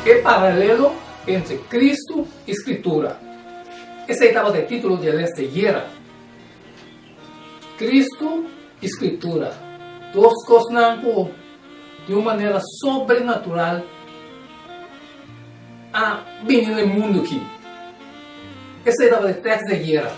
E paralelo entre Cristo y Scritura. Esey tabata e titulo di e les di ayera. Cristo y Scritura, dos cosnan cu di un manera sobrenatural a bini na e mundo aki. Esey tabata e tekst di ayera.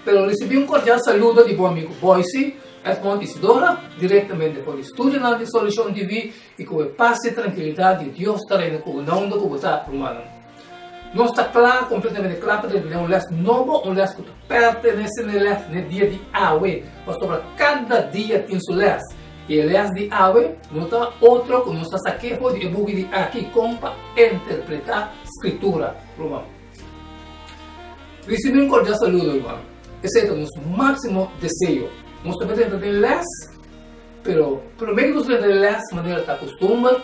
Pero ricibi un cordial saludo di bo amigo Boyce Edmond Isidora, directamente for di studionan di Solucion TV y cu e paz y trankilidad di Dios ta reina cu bo na unda cu bo ta, rumannan. Nos ta cla, completamente cla pa drenta den un les nobo, un les cu ta pertenece n'e les n'e dia di awe, pasobra cada dia tin su les. Y e les di awe no ta otro cu nos ta saké for di e buki di aki con pa interpreta Scritura, ruman. Ricibi un cordial saludo, ruman. Esey ta nos maximo deseo. Nos ta drenta den les. Pero promé ku nos drenta e lès manera ta kustumber,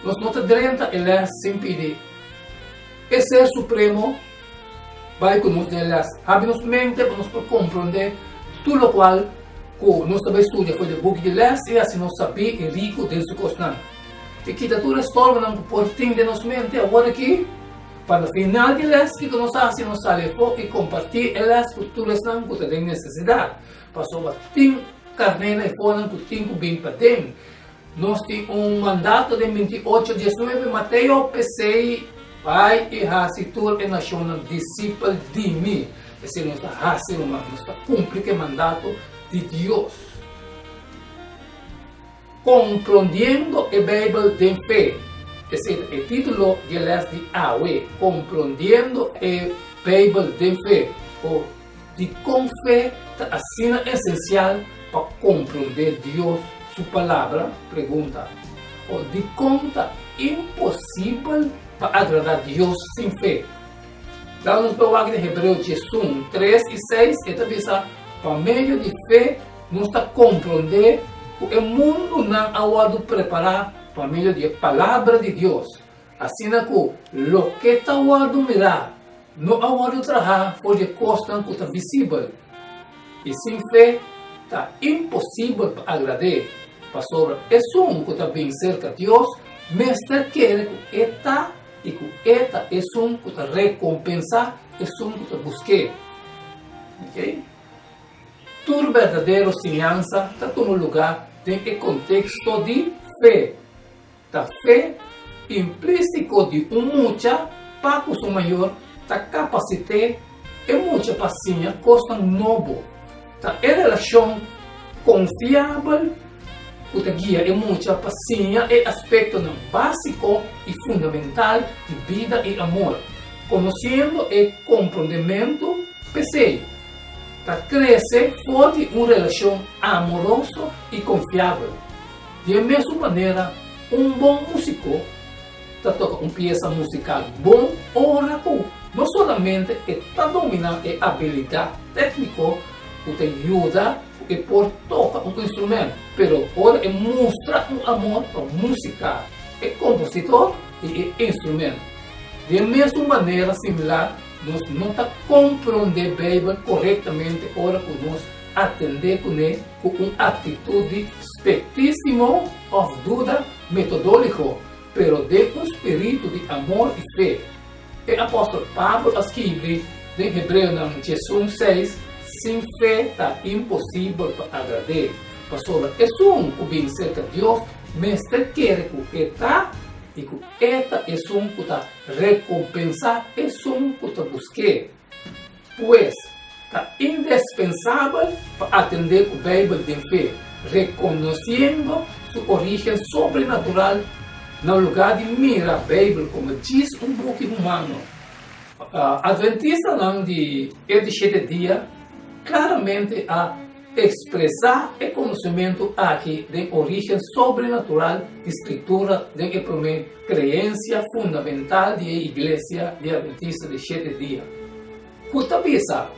nos no ta drenta e lès sin pidi e Ser Supremo bai ku nos den e lès. Habri nos mente pa nos por komprondé tur lokual ku nos ta bai studia for di e buki di lès i hasi nos sabí i riku den su kosnan. I kita tur e storbonan ku por tin den nos mente awor aki, pa na final di lès kiko nos hasi, nos sali afó i kompartí e lès ku tur esnan ku ta den nesesidat. Pasobra tin karné na e fonan ku tin ku bin paden. Nos tin un mandato den 28, 19 Mateo, P'esei, bai i hasi tur e nashonnan disipel di mi. P'esei nos ta hasi, ruman, nos ta kumpli ku e mandato di Dios. Komprondiendo e Beibel den fe. Esei ta e título di e lès di awe, Komprondiendo e Beibel den fe, o Dikon fe ta asina esensial pa komprondé Dios su Palabra? Pregunta. O dikon ta imposibel pa agradá Dios sin fe? Laga nos por wak den Hebreo 11, 3 i 6, e ta bisa, Pa medio di fe nos ta komprondé ku e mundunan a wòrdu prepará pa medio di e Palabra di Dios, asina ku loke ta wòrdu mirá No a wòrdu trahá for di e kosnan ku ta visibel, i sin fe ta imposibel pa agrad'é, pasobra esun ku ta bin serka Dios mester kere ku e ta i ku e ta esun ku ta rekompensá esun ku ta busk'é. Okay? Tur berdadero siñansa ta tuma lugá den e konteksto di fe. Ta fe implísiko di un mucha pa ku su mayor ta kapasit'é e mucha pa siña kosnan nobo. Ta e relashon konfiabel ku ta guia e mucha pa siña e aspektonan básiko i fundamental di bida i amor. Konosiendo e komprondementu p'esei, ta krese for di un relashon amoroso i konfiabel. Di e mesun manera, un bon músiko ta toka un piesa musikal bon ora ku no solamente e ta dominá e abilidat tékniko ku ta yuda ku e por toka un instrumènt, pero ora e mustra un amor pa músika, e kompositor i e instrumènt. Di e mesun manera similar, nos no ta komprondé Beibel korektamente ora ku nos atendé kuné ku un aktitut di spektisimo òf duda metodóliko, pero den un spiritu di amor i fe. E apòstel Pablo a skirbi den Hebreonan 11, 6, Sin fe ta imposibel pa agrad'é, pasobra esun ku bin serka Dios mester kere ku e ta i ku e ta esun ku ta rekompensá esun ku ta busk'é. Pues, ta indispensabel pa atendé ku Beibel den fe, rekonosiendo su orígen sobrenatural na lugá di mira Beibel komo djis un buki humano. Adventistanan di e di shete dia klaramente a ekspresá e konosementu aki den orígen sobrenatural di Skritura den e promé kreensia fundamental di e Iglesia di Adventista di Shete Dia, ku ta bisa,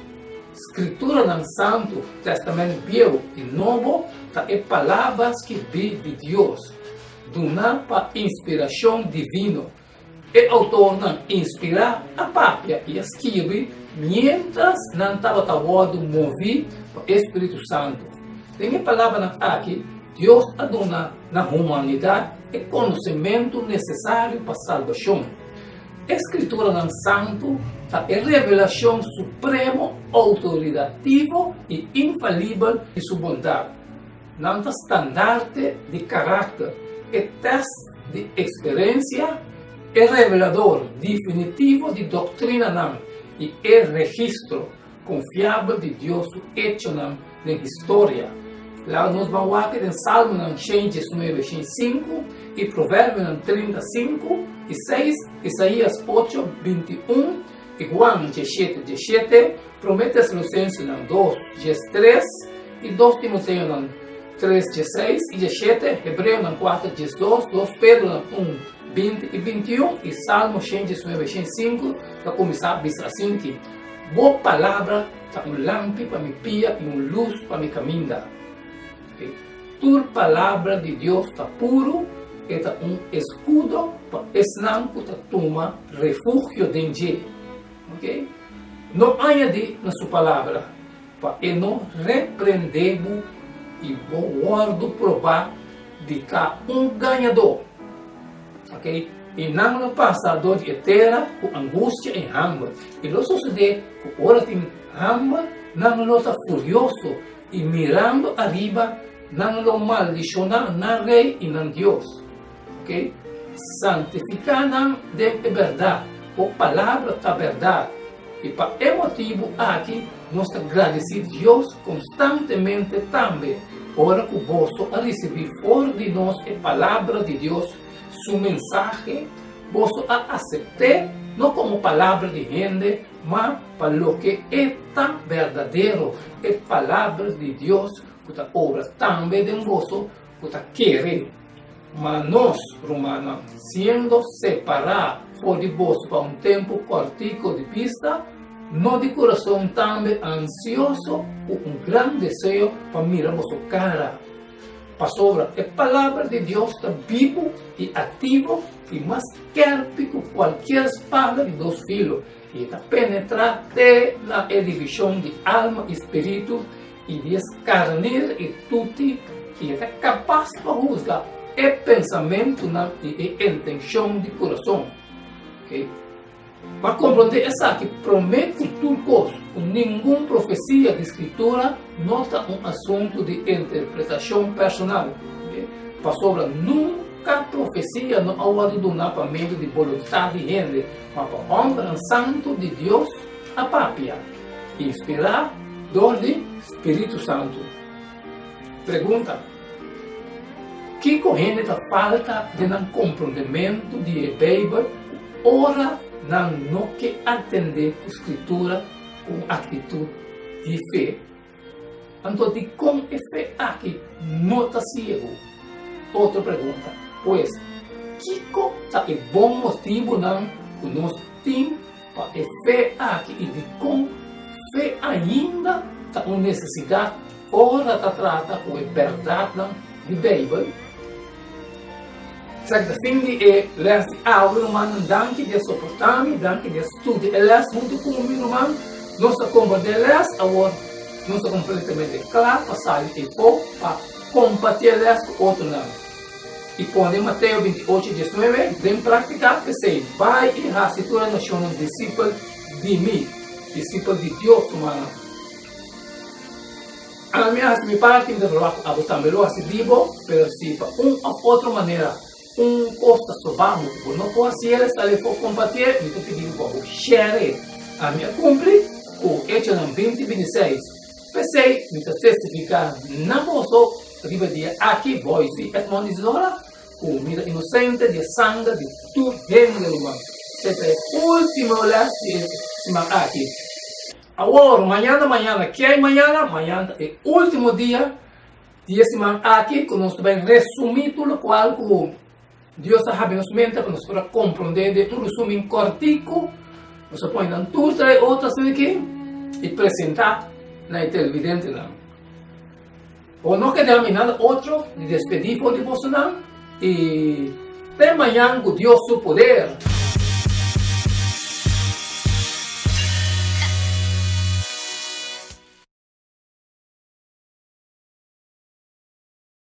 Skrituranan Santu, Tèstamènt Bieu i Nobo, ta e Palabra skirbí di Dios, duná pa inspirashon divino. E outornan inspirá a papia i a skirbi miéntras nan tabata wòrdu moví pa e spiritu santu. Den e palabranan aki, Dios a duna na humanidat e konosementu nesesario pa salbashon. E Skrituranan Santu ta e revelashon supremo, outoridativo i infalibel di Su bondat. Nan ta standarte di karakter, e tèst di eksperensia, e revelador definitivo di doktrinanan i e registro konfiabel di Dios su echonan den historia. Laga nos ban wak den Salmonan 119, 105 i Proverbionan 35 i 6, Isaías 8, 21 i Juan 17, 17, Promé Tesalonicensenan 2, 13 i 2 Timoteonan 3, 16 i 17, Hebreonan 4, 12, 2 Pedronan 1, 20 i 21 i Salmo 119, 105 ta kuminsá bisa asin'ki, Bo palabra ta un lampi pa mi pia i un lus pa mi kaminda. Tur palabra di Dios ta puru, e ta un eskudo pa esnan ku ta tuma refugio den dje. Ok? No añadí na su palabra, pa e no reprendé bo i bo wòrdu probá di ta un gañadó. Ok? I nan lo pasa dor di e tera ku angustia i hamber. I lo sosodé ku ora tin hamber, nan lo ta furioso, i mirando ariba, nan lo maldishoná nan rei i nan Dios. Ok? Santifiká nan den e bèrdat. Bo palabra ta bèrdat. I pa e motibu aki nos ta gradisí Dios konstantemente tambe, ora ku boso a risibí for di nos e palabra di Dios, su mensahe, boso a asept'é no komo palabra di hende, ma pa loke e ta berdadero, e palabra di Dios ku ta obra tambe den boso ku ta kere. Ma nos, rumannan, siendo separá for di boso pa un tempu kòrtiku di bista, no di kurason tambe ansioso ku un gran deseo pa mira boso kara. Pasobra e Palabra di Dios ta bibu i aktivo i mas skèrpi ku kualkier spada di dos filo, i e ta penetrá te na e divishon di alma i spiritu i di e skarnir i tuti, i e ta kapas pa husga e pensamentunan i e intenshon di kurason. Okay. Pa komprondé esaki promé ku tur kos, ku ningun profesia di Skritura no ta un asuntu di interpretashon personal, pasobra nunka profesia no a wòrdu duná pa medio di boluntat di hende, ma pa hòmbernan santu di Dios a papia, inspirá dor di spiritu santu. Pregunta, Kiko hende ta falta den nan komprondementu di e Beibel ku ora nan no ke atendé ku Skritura ku un aktitut di fe? Anto dikon e fe aki no ta siegu? Otro pregunta, Pues, kiko ta e bon motibunan ku nos tin pa e fe aki i dikon fe ainda ta un nesesidat ora ta trata ku e bèrdatnan di Beibel? Esaki ta fin di e lès di awe, rumannan. Danki di a soportá mi, danki di a studia e lès huntu ku mi, ruman. Nos a komprendé e lès, awor nos ta kompletamente kla pa sali efó pa kompartí e lès ku otronan. I pone Mateo 28, 19 den práktika, p'esei, bai i hasi tur e nashonnan disipel di mi, disipel di Dios, rumannan. Ami a hasi mi parti, mi ta proba ku abo tambe lo hasi di bo, pero si pa un òf otro manera un kos ta stroba bo ku bo no por hasi el, sali for kompartié, mi ta pidi bo pa bo share. Ami a kumpli ku Echonan 20, 26. P'esei mi ta testifiká na boso riba e dia aki, Boise Edmond Isidora, ku mi ta inosente di e sanger di tur hende, ruman. Esei ta e último lès di e siman aki. Awor, mañana mañana, ke ai mañana? Mañana ta e último dia di e siman aki ku nos ta bai resumí tur lokual ku Dios a habri nos mente pa nos por a komprondé den un resumen kòrtiku. Nos a pone nan tur trae otro asina aki i presentá na e televidentenan. Bo no keda mi nada otro di despedí for di bosonan i te mañan ku Dios su poder.